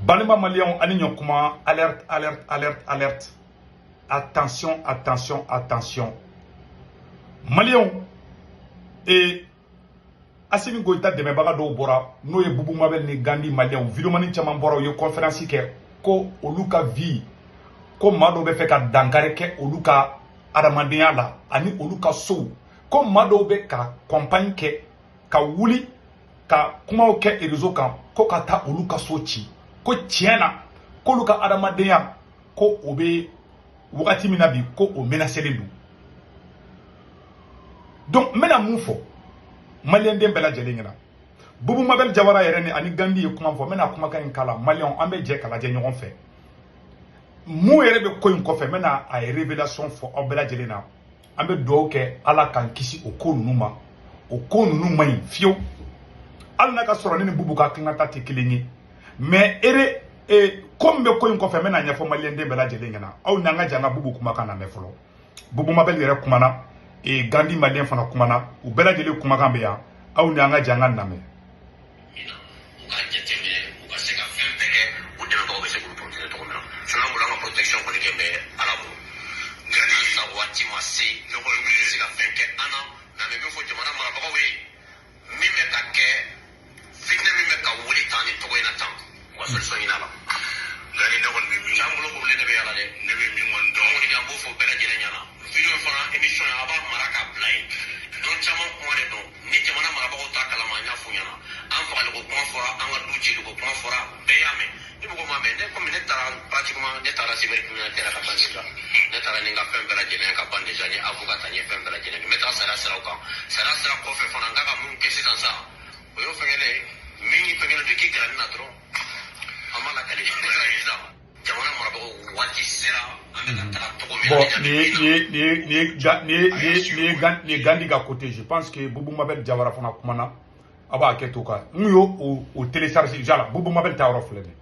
Balima maliyɛnw, ani ɲɔkuma. Alerte, alerte, alerte, alerte! Attention, attention, attention maliyɛnw! Assimi Goïta dɛmɛbaga dɔw bɔra, n'o ye Boubou Mabel ni Gandhi maliyɛnw. Vidéoman caman bɔra, u ye conférence kɛ ko olu ka vie, ko maa dɔw bɛ fɛ ka dankari kɛ olu ka adamadenya la ani olu ka sow, ko maa dɔw bɛ ka campagne kɛ ka wuli ka kumaw kɛ réseau kan ko ka taa olu ka so ci, ko tiɲɛ na k'olu ka adamadenya ko o bɛ wagati min na bi, ko o menacelen don. Donc n bɛna mun fɔ maliyɛnden bɛɛ lajɛlen ɲɛna? Boubou Mabel Diawara yɛrɛ ni ani Gandhi ye kuma fɔ. N bɛna kumakan in k'a la. Maliyɛnw, an bɛ jɛ ka lajɛ ɲɔgɔn fɛ mun yɛrɛ bɛ ko in kɔfɛ. N bɛna a ye révélation fɔ aw bɛɛ lajɛlen na. An bɛ dugawu kɛ Ala k'an kisi o ko ninnu ma. O ko ninnu man ɲi fiyewu, hali n'a ka sɔrɔ ne ni Boubou ka hakilinata tɛ kelen ye. Mais ere ko min bɛ ko in kɔfɛ, n bɛna ɲɛfɔ maliyɛnden bɛɛ lajɛlen ɲɛna. Aw n'an ka jɛ an ka Boubou kumakan lamɛn fɔlɔ. Boubou Mabel yɛrɛ kumana, Gandhi maliyɛn fana kumana. U bɛɛ lajɛlen kumakan bɛ yan. Aw ni an ka jɛ an ka lamɛn. U ka jateminɛ, u ka se ka fɛn bɛɛ kɛ, u dɛmɛbagaw bɛ se k'u protéger cogo min na. Sinon an bolo, an ka protection kɔni kɛ bɛ Ala bolo. Nka halisa waati ma se, ne kɔni bɛ se ka fɛn kɛ an na. Mɛ an bɛ min fɔ jamana marabagaw ye, min bɛ ka kɛ, fitinɛ min bɛ ka wuli tan nin cogo in na tan, u ka solution ɲini a la. Gani, ne kɔni bɛ min C'an bolo kurulen de bɛ yala dɛ. Ne bɛ min kɔni dɔn. An kɔni, an b'o fɔ bɛɛ lajɛlen ɲɛna. Vidéo fana, émission a b'a mara k'a bila yen. Don caman kuma de don ni jamana marabagaw t'a kalama. An y'a f'u ɲɛna, an fagaliko kuma fɔra, an ka du ciliko kuma fɔra, bɛɛ y'a mɛn. Ni mɔgɔ m'a mɛn, ne komi ne taara, pratiquement ne taara cybercriminalité la ka ban déjà. Ne taara ni n ka fɛn bɛɛ lajɛlen ka ban déjà. N ye avocat ta, n ye fɛn bɛɛ lajɛlen kɛ. N bɛ taga sariya siraw kan. Sariya sira kɔfɛ fana, n kan ka mun kɛ sisan sa, o y'o fɛngɛ min fɛngɛ don k'i gɛrɛ ne na dɔrɔn, an b'a lakale. Ne taara sisan, jamana marabagaw, waati sera an bɛ ka taga cogo min na. Bon, nin ye nin ye nin ye nin ye Ga- nin ye nin ye nin ye Gan- nin ye Gandhi ka côté. Je pense que Boubou Mabel Diawara fana kumana. A b'a kɛ to kan n y'o o télécharger jala. Boubou Mabel ta yɔrɔ filɛ nin ye.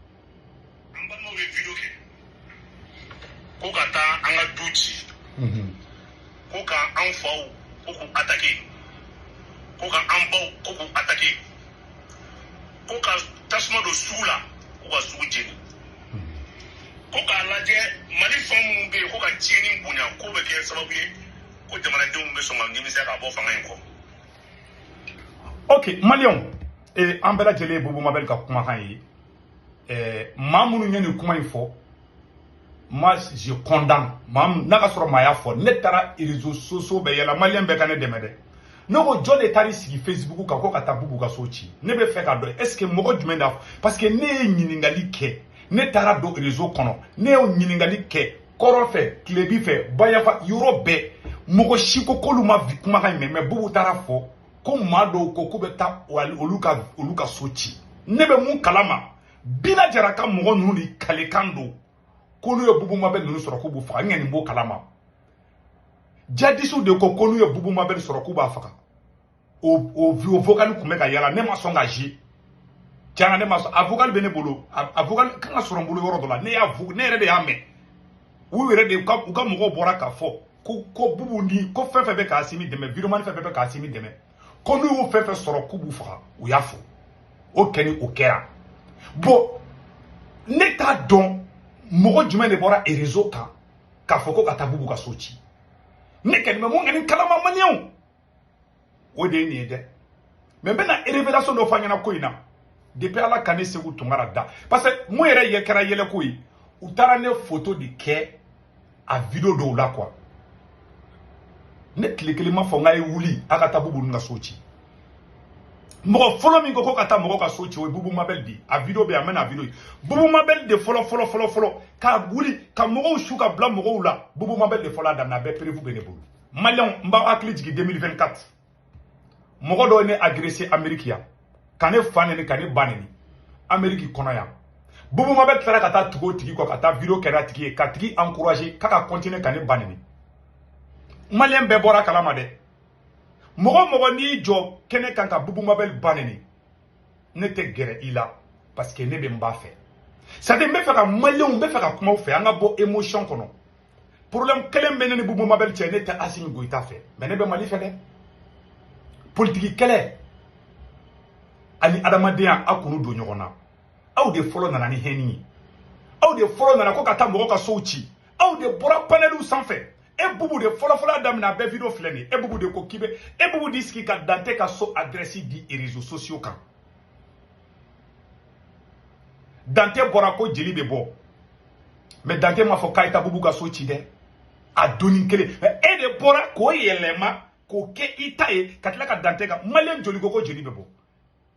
An balimaw ye vidéo kɛ ko ka taa an ka du ci, ko ka an faw ko k'u attaquer, ko ka an baw ko k'u attaquer, ko ka tasuma don sugu la, ko ka sugu jeni, ko k'a lajɛ Mali fan minnu bɛ yen, ko ka tiɲɛni bonya, ko bɛ kɛ sababu ye ko jamanadenw bɛ sɔn ka nimisa ka bɔ fanga in kɔ. Ok maliyɛnw, an bɛɛ lajɛlen ye Boubou Mabel ka kumakan ye. Maa minnu ye nin kuma in fɔ, moi je condamne. Maa min n'a ka sɔrɔ maa y'a fɔ, ne taara réseaux sociaux bɛɛ yɛlɛ. Maliyɛn bɛɛ ka ne dɛmɛ dɛ. Ne ko jɔn de taar'i sigi Facebook kan ko ka taa Boubou ka so ci? Ne bɛ fɛ k'a dɔn, est ce que mɔgɔ jumɛn de y'a fɔ? Parce que ne ye ɲininkali kɛ, ne taara don réseau kɔnɔ, ne ye ɲininkali kɛ kɔrɔn fɛ, tilebi fɛ, bayafa, yɔrɔ bɛɛ, mɔgɔ si ko k'olu ma kumakan in mɛn. Mais Boubou taara fɔ ko maa dɔw ko k'u bɛ taa olu ka so ci. Ne bɛ mun kalama? Bina Jara ka mɔgɔ ninnu de kalekan don ko n'u ye Boubou Mabel ninnu sɔrɔ, k'u b'u faga. N ŋɛni b'o kalama. Jadisiw de ko ko n'u ye Boubou Mabel sɔrɔ, k'u b'a faga. O vocal tun bɛ ka yala. Ne ma sɔn ka zi tiɲɛna, ne ma sɔn. A vocal bɛ ne bolo, a vocal kan ka sɔrɔ n bolo yɔrɔ dɔ la. Ne y'a ne yɛrɛ de y'a mɛn. U yɛrɛ de u ka mɔgɔw bɔra k'a fɔ ko Boubou ni ko fɛn fɛn bɛ k'Assimi dɛmɛ, vidéoman fɛn fɛn bɛ k'Assimi dɛmɛ, ko n'u y'o fɛn fɛn sɔrɔ, k'u b'u faga. U y'a fɔ, o kɛ ni o kɛra. Bon, ne t'a dɔn mɔgɔ jumɛn de bɔra réseau kan k'a fɔ ko ka taa Boubou ka so ci. Ne kɔni bɛ mun kɔni kalama maliyɛnw, o de ye nin ye dɛ. Mais n bɛna révélation dɔ fɔ an ɲɛna ko in na. Depuis Ala ka ne Sékou Tounkara da, parce que mun yɛrɛ ye kɛra yɛlɛko ye, u taara ne photo de kɛ a vidéo dɔw la quoi. Ne tile kelen ma fɔ n k'a ye wuli a ka taa Boubou ninnu ka so ci. Mɔgɔ fɔlɔ min ko ko ka taa mɔgɔ ka so ci, o ye Boubou Mabel de ye. A vidéo bɛ yen, a mɛna a vidéo ye. Boubou Mabel de fɔlɔ fɔlɔ fɔlɔ fɔlɔ ka wuli ka mɔgɔw su ka bila mɔgɔw la. Boubou Mabel de fɔlɔ a daminɛ. A bɛɛ preuve bɛ ne bolo. Maliyɛnw, n b'aw hakili jigin 2024, mɔgɔ dɔw ye ne agressé Amérique yan, ka ne fa neni, ka ne ba neni Amérique kɔnɔ yan. Boubou Mabel tilara ka taa tugu o tigi kɔ, ka taa vidéo kɛra a tigi ye, ka tigi encourager k'a ka continuer ka ne ba neni. Maliyɛn bɛɛ bɔra a kalama dɛ. Mɔgɔ mɔgɔ n'i jɔ kɛnɛ kan ka Boubou Mabel ba neni, ne tɛ gɛrɛ i la, parce que ne bɛ n ba fɛ. C'est à dire, n bɛ fɛ ka maliyɛnw, n bɛ fɛ ka kuma u fɛ, an ka bɔ émotion kɔnɔ. Problème kelen bɛ ne ni Boubou Mabel cɛ: ne tɛ Assimi Goïta fɛ, mais ne bɛ Mali fɛ dɛ. Politiki kɛlɛ ani adamadenya, a kunu don ɲɔgɔn na. Aw de fɔlɔ nana ni haine ye. Aw de fɔlɔ nana ko ka taa mɔgɔ ka sow ci. Aw de bɔra paneliw sanfɛ. E Bubu de fɔlɔ fɔlɔ daminɛ, a bɛɛ vidéo filɛ nin ye. E Bubu de ko k'i bɛ, e Bubu de sigi ka Dante ka so adresse di réseaux sociaux kan. Dante bɔra ko jeli bɛ bɔ. Mais Dante m'a fɔ k'a ye taa Bubu ka so ci dɛ. A donni kelen. E de bɔra k'o yɛlɛma k'o kɛ i ta ye ka tila ka Dante ka Malien joli ko ko jeli bɛ bɔ.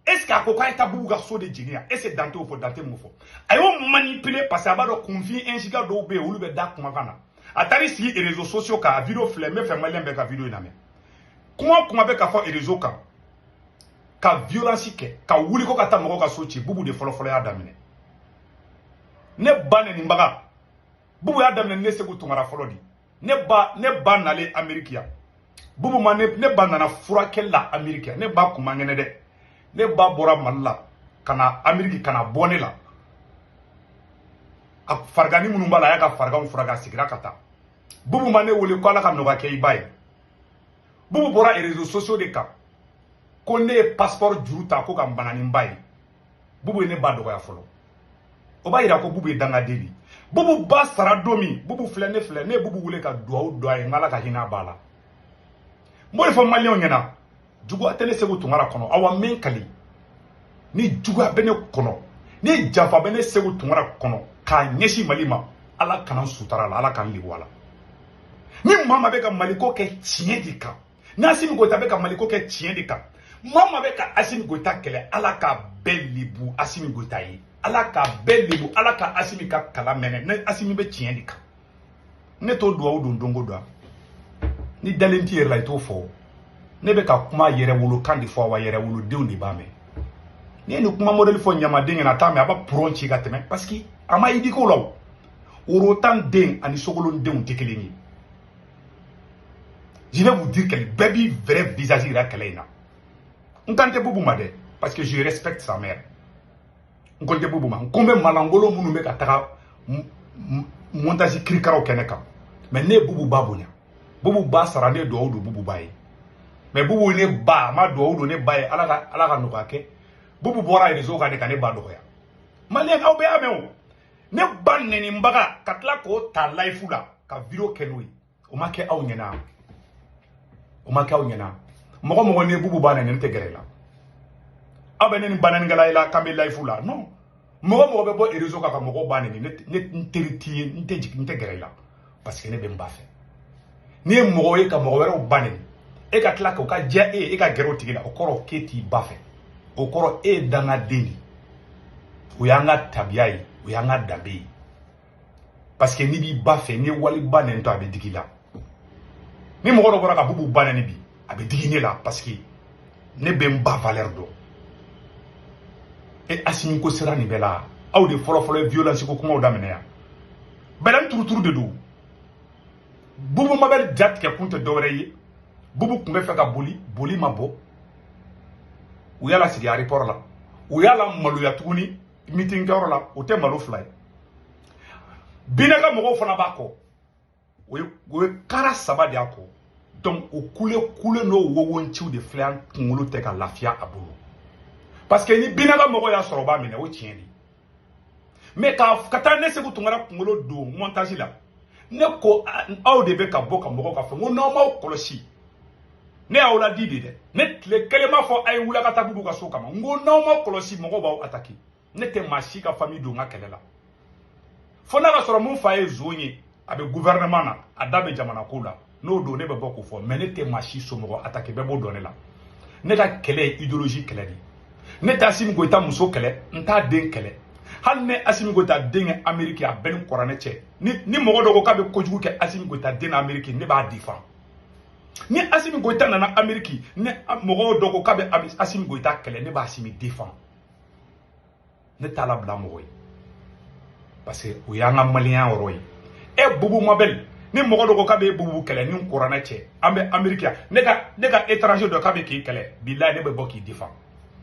Est-ce que a ko k'a ye taa Bubu ka so de jeni yan? Est-ce que Dante y'o fɔ? Dante m'o fɔ. A y'o manipuler parce que a b'a dɔn kunfin insiga dɔw bɛ yen, olu bɛ da kumakan na. A taar'i sigi réseaux sociaux kan, a vidéo filɛ, n bɛ fɛ Malien bɛɛ ka vidéo in lamɛn. Kuma o kuma bɛ ka fɔ réseau kan, ka violence kɛ, ka wuli ko ka taa mɔgɔw ka so ci, Bubu de fɔlɔ fɔlɔ y'a daminɛ. Ne ba nɛnibaga, Bubu y'a daminɛ ne Segu Tunkara fɔlɔ de. Ne ba nalen Amérique yan. Bubu ma ne ba nana furakɛli la Amérique yan. Ne ba kun man kɛnɛ dɛ. Ne ba bɔra Mali la ka na Amérique ka na bɔ ne la. A farigani minnu b'a la, a y'a ka fariganw furakɛ, a seginna ka taa. Bubu ma ne wele ko Ala ka nɔgɔya kɛ i ba ye. Bubu bɔra réseaux sociaux de kan ko ne ye passeport juru ta ko ka n bana ni n ba ye. Bubu ye ne ba dɔgɔya fɔlɔ. O b'a yira ko Bubu ye dangaden de ye. Bubu ba sara don min, Bubu filɛ, ne filɛ, ne ye Bubu wele ka duwawu don a ye, n k'Ala ka hinɛ a ba la. N b'o de fɔ Maliyɛnw ɲɛna, juguya tɛ ne Segu Tunkara kɔnɔ. Awa n bɛ n kali, ni juguya bɛ ne kɔnɔ, ni janfa bɛ ne Segu Tunkara kɔnɔ k'a ɲɛsin Mali ma, Ala kana n sutara la, Ala k'an lebu a la. Ni maa maa bɛ ka Maliko kɛ tiɲɛ de kan, ni Asimi Goyita bɛ ka Maliko kɛ tiɲɛ de kan, maa maa bɛ ka Asimi Goyita kɛlɛ, Ala k'a bɛɛ lebu Asimi Goyita ye. Ala k'a bɛɛ lebu, Ala ka Asimi ka kala mɛnɛ. Ne Asimi bɛ tiɲɛ de kan. Ne t'o duwawu don don o don. Ni dalen t'i yɛrɛ la, i t'o fɔ. Ne bɛ ka kuma yɛrɛwolokan de fɔ, wa yɛrɛwolodenw de b'a mɛn. N'i ye nin kuma modèle fɔ ɲamaden ɲɛna, a t'a mɛn, a b'a poron ci ka tɛmɛ parce que a ma idi ko la o. Worotan den ani sogolon denw tɛ kelen ye. Je vais vous dire que bɛɛ b'i vrai visage yira kɛlɛ in na. N kan tɛ Bubu ma dɛ, parce que je respecte sa mère. N ko tɛ Bubu ma, n ko n bɛ malangolo minnu bɛ ka taga montage kirikaraw kɛ ne kan. Mais ne ye Bubu ba bonya. Bubu ba sara, ne ye duwawu don Bubu ba ye. Mais Bubu ne ba, a ma duwawu don ne ba ye, Ala ka nɔgɔya kɛ. Bubu bɔra réseau kan de ka ne ba dɔgɔya. Malien aw bɛɛ y'a mɛn o. Ne ba nɛnibaga ka tila k'o ta live la ka vidéo kɛ n'o ye. O ma kɛ aw ɲɛna. O ma kɛ aw ɲɛna. Mɔgɔ mɔgɔ n'i ye Bubu ba nɛni, ne tɛ gɛrɛ i la. Aw bɛ ne ni bananikɛla ye la k'an bɛ live la. Non. Mɔgɔ mɔgɔ bɛ bɔ réseau kan ka mɔgɔw ba nɛni, ne n teri t'i ye, n tɛ jigin, n tɛ gɛrɛ i la. Parce que ne bɛ n ba fɛ. N'i ye mɔgɔ ye ka mɔgɔ wɛrɛw ba nɛni, e ka tila k'o ka diya e ye, e ka gɛrɛ o tigi la, o kɔrɔ k'e t'i ba fɛ. O kɔrɔ e ye dangaden de ye. O y'an ka tabiya ye, o y'an ka danbe ye. Parce que n'i b'i ba fɛ, n'i ye wali ba nɛni tɔ, a bɛ digi i la. Ni mɔgɔ dɔ bɔra ka Bubu ba nɛni bi, a bɛ digi ne la parce que ne bɛ n ba valeur dɔn. E Asimi ko sera nin bɛɛ la, aw de fɔlɔ fɔlɔ ye violence ko kumaw daminɛ yan. Bɛlɛn turuturu de don. Bubu Mabel ja tigɛ kun tɛ dɔwɛrɛ ye. Bubu tun bɛ fɛ ka boli, boli ma bɔ. U y'a lasigi aéroport la. U y'a la maloya tuguni meeting kɛyɔrɔ la, o tɛ malo fila ye. Binɛ ka mɔgɔw fana b'a kɔ. O ye kara saba de y'a kɔ. Donc o kule kule n'o wowonciw de filɛ an kunkolo tɛ ka lafiya a bolo. Parce que ni Binɛ ka mɔgɔw y'a sɔrɔ, o b'a minɛ, o tiɲɛ de. Mais ka taa ne Segu Tunkara kunkolo don montage la, ne ko aw de bɛ ka bɔ ka mɔgɔw ka fɛn, n ko n'aw m'aw kɔlɔsi, ne y'aw ladi de dɛ. Ne tile kelen m'a fɔ a ye wuli a ka taa Bubu ka so kama. N ko n'aw m'aw kɔlɔsi, mɔgɔw b'aw attaquer. Ne tɛ maa si ka famille don n ka kɛlɛ la. Fo n'a ka sɔrɔ mun fa ye zon ye, a bɛ gouvernement na, a da bɛ jamana ko la, n'o don ne bɛ bɔ k'o fɔ. Mais ne tɛ maa si somɔgɔ attaquer, bɛɛ b'o dɔn ne la. Ne ka kɛlɛ ye idéologie kɛlɛ de ye. Ne tɛ Asimi Goyita muso kɛlɛ, n t'a den kɛlɛ. Hali ne Asimi Goyita den ye Amérique, a bɛɛ ni kuranɛ cɛ. Ni mɔgɔ dɔ ko k'a bɛ kojugu kɛ Asimi Goyita den na Amérique, ne b'a défend. Ni Asimi Goyita nana Amérique, ni mɔgɔw dɔ ko k'a bɛ Asimi Goyita kɛlɛ, ne b'a Asimi défend. Ne t'a labila mɔgɔ ye. Parce que o y'an ka maliyɛnya yɔrɔ ye. E Bubu Mabel, ni mɔgɔ dɔ ko k'a bɛ Bubu kɛlɛ ni kuranɛ cɛ, an bɛ Amérique yan, ne ka étranger dɔ k'a bɛ k'i kɛlɛ, bilahi ne bɛ bɔ k'i défend.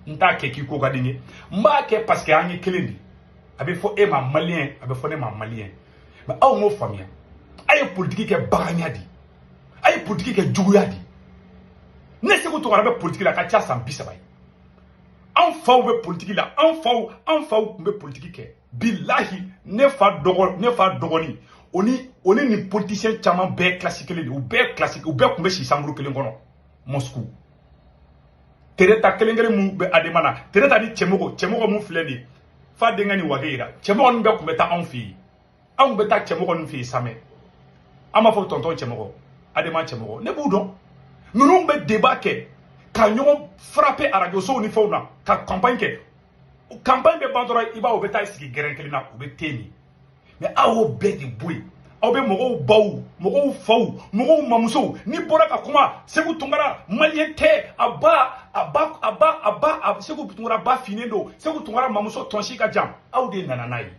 N t'a kɛ k'i ko ka di n ye, n b'a kɛ parce que an ye kelen de ye. A bɛ fɔ e ma maliyɛn, a bɛ fɔ ne ma maliyɛn. Mais aw m'o faamuya. A ye politiki kɛ baganya de ye. A ye politiki kɛ juguya de ye. Ne Segu Tunkara bɛ politiki la a ka ca san 30 ye. Anw faw bɛ politiki la, anw faw tun bɛ politiki kɛ. Bilahi, ne fa dɔgɔnin, o ni nin politicien caman bɛɛ classe kelen de, u bɛɛ classe, u bɛɛ tun bɛ si chambre kelen kɔnɔ Moscou. Tereta kelen kelen mun bɛ Adema na, Tereta ni Cɛmɔgɔ mun filɛ nin ye, fa denkɛ ni wage yira, Cɛmɔgɔ ninnu bɛɛ tun bɛ taa anw fɛ yen. Anw bɛ taa Cɛmɔgɔ ninnu fɛ yen samɛ, an b'a fɔ tonton Cɛmɔgɔ, Adema Cɛmɔgɔ, ne b'u dɔn. Ninnu bɛ débat kɛ ka ɲɔgɔn frapper arajo sow ni fɛnw na, ka campagne kɛ. Campagne bɛ ban dɔrɔn, i b'a ye u bɛ taa sigi gɛrɛn kelen na, u bɛ te min. Mais aw y'o bɛɛ de bɔ yen. Aw bɛ mɔgɔw baw, mɔgɔw faw, mɔgɔw mamusow. N'i bɔra ka kuma Segu Tunkara, malien tɛ, a ba, a ba, a ba, a ba, a Segu Tunkara ba finnen don, Segu Tunkara mamuso tɔnsi ka jan. Aw de nana n'a ye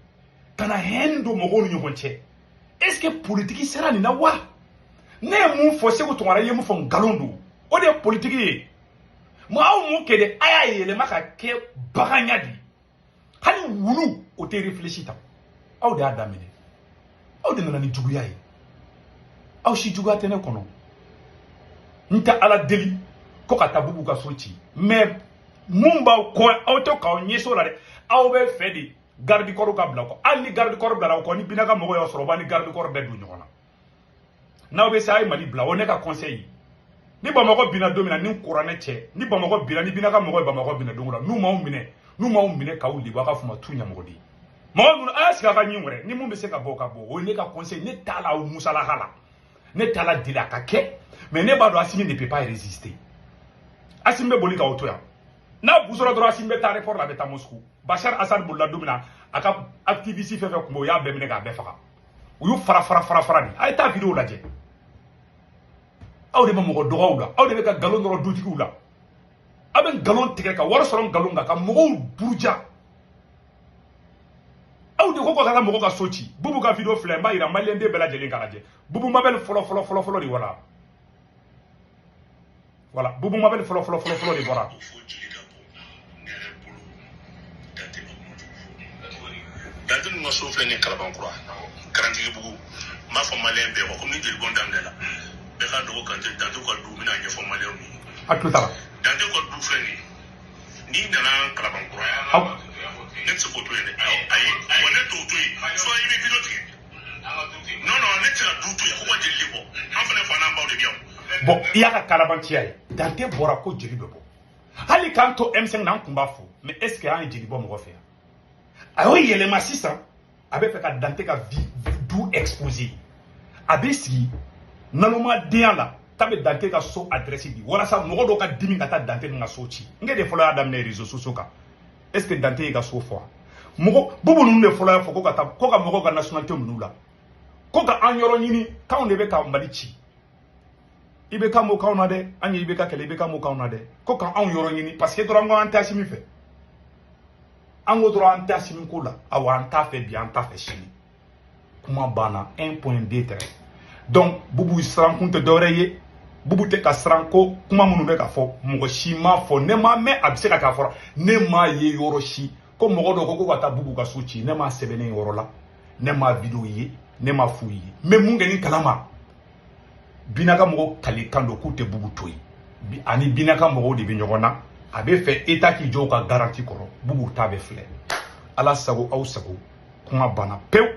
ka na haine don mɔgɔw ni ɲɔgɔn cɛ. Est ce que politique sera nin na wa? Ne ye mun fɔ? Segu Tunkara ye mun fɔ? Nkalon don. O de ye politique ye. Ma aw mun kɛ dɛ? A y'a yɛlɛma ka kɛ baganya de ye. Hali wulu o tɛ réfléchi tan. Aw de y'a daminɛ, aw de nana ni juguya ye. Aw si juguya tɛ ne kɔnɔ. N tɛ Ala deli ko ka taa Bubu ka so ci, mais mun b'aw kɔ, aw tɛ k'aw ɲɛsin o la dɛ. Aw bɛ fɛ de garde corps ka bila aw kɔ. Hali ni garde corps bila aw kɔ, ni Bina ka mɔgɔw y'aw sɔrɔ, u b'a ni garde corps bɛɛ don ɲɔgɔn na. N'aw bɛ se, a ye Mali bila. O ne ka conseil ye. Ni Bamakɔ binna don min na, ni kuranɛ cɛ, ni Bamakɔ binna, ni Bina ka mɔgɔ ye Bamakɔ binna don o la, n'u m'aw minɛ, n'u m'aw minɛ k'aw lebu, aw ka fɔ ma tu ɲamɔgɔden mɔgɔ ninnu. A y'a sigi a ka ɲin wɛrɛ ni mun bɛ se ka bɔ, ka bɔ. O ye ne ka conseil. Ne t'a la aw musalaha la, ne t'a la deli a ka kɛ, mais ne b'a dɔn Asimi ne peut pas résister. Asimi bɛ boli k'aw to yan. N'a busɔrɔ dɔrɔn, Asimi bɛ taa aéroport la, a bɛ taa Moscou. Bashar Assad bolila don min na, a ka activiste fɛn fɛn tun bɛ yen, o y'a bɛɛ minɛ k'a bɛɛ faga. U y'u fara fara fara fara de. A ye taa vidéo lajɛ. Aw de bɛ mɔgɔ dɔgɔw la, aw de bɛ ka nkalon dɔrɔn dutigiw la. Aw bɛ nkalon tigɛ ka wari sɔrɔ nkalon kan, ka mɔgɔw buruja. Aw de ko ko ka taa mɔgɔ ka so ci. Bubu ka vidéo filɛ, n b'a yira malien den bɛɛ lajɛlen k'a lajɛ. Bubu Mabel fɔlɔ fɔlɔ fɔlɔ fɔlɔ de. Voilà, Bubu Mabel fɔlɔ fɔlɔ fɔlɔ fɔlɔ de bɔra. Ko fo jeli ka bɔ ne yɛrɛ bolo. Dante ma kuma jugu fɔ. Dante ninnu ka so filɛ nin ye, Kalabankura, Karantigibugu. N b'a fɔ malien bɛɛ kɔ, komi ni jelibɔn daminɛ la, bɛɛ k'a dɔn ko Kante, Dantew ka du, n bɛna ɲɛfɔ malienw ye. A tulo t'a la. Dantew ka du filɛ nin ye. N'i nana Kalabankura, aw ne tɛ se k'o to yen dɛ. Ayi, wa ne t'o to yen. Soit i bɛ vidéo tigɛ. Non, non, ne tɛ se ka du to yen ko ka jeli de bɔ. An fana fa n'an baw de bɛ yan. Bon, i y'a ka kalabanciya ye. Dante bɔra ko jeli bɛ bɔ. Hali k'an to M5 na, an tun b'a fɔ, mais est ce que an ye jeli bɔ mɔgɔ fɛ yan? A y'o yɛlɛma sisan, a bɛ fɛ ka Dante ka vie du exposer. A bɛ sigi nalomadenya la k'a bɛ Dante ka so adresse di walasa mɔgɔ dɔw ka dimi ka taa Dante ninnu ka so ci. N de fɔlɔ y'a daminɛ réseaux sociaux kan. Est ce que Dante y'i ka so fɔ wa? Mɔgɔ Bubu ninnu de fɔlɔ y'a fɔ ko ka taa ko ka mɔgɔw ka nationalité minɛ u la, ko ka an yɔrɔ ɲini k'anw de bɛ ka Mali ci. I bɛ ka m'o k'anw na dɛ. An ye i bɛ ka kɛlɛ, i bɛ ka m'o k'anw na dɛ, ko ka anw yɔrɔ ɲini, parce que dɔrɔn ko an tɛ Asimi fɛ. An ko dɔrɔn an tɛ Asimi ko la. Awa, an t'a fɛ bi, an t'a fɛ sini. Kuma banna, un point deux trait. Donc Bubu siran kun tɛ dɔwɛrɛ ye. Bubu tɛ ka siran ko kuma minnu bɛ ka fɔ, mɔgɔ si m'a fɔ, ne m'a mɛn. A bɛ se ka kɛ a fɔra, ne m'a ye yɔrɔ si ko mɔgɔ dɔ ko ko ka taa Bubu ka so ci. Ne m'a sɛbɛnnen yɔrɔ la, ne m'a vidéo ye, ne m'a f'u ye. N bɛ mun kɛ ni kalama? Bina ka mɔgɔw kalekan don k'u tɛ Bubu to yen. Ani Bina ka mɔgɔw de bɛ ɲɔgɔn na. A bɛ fɛ État k'i jɔ u ka garantie kɔrɔ. Bubu ta bɛ filɛ. Ala sago, aw sago. Kuma banna pewu.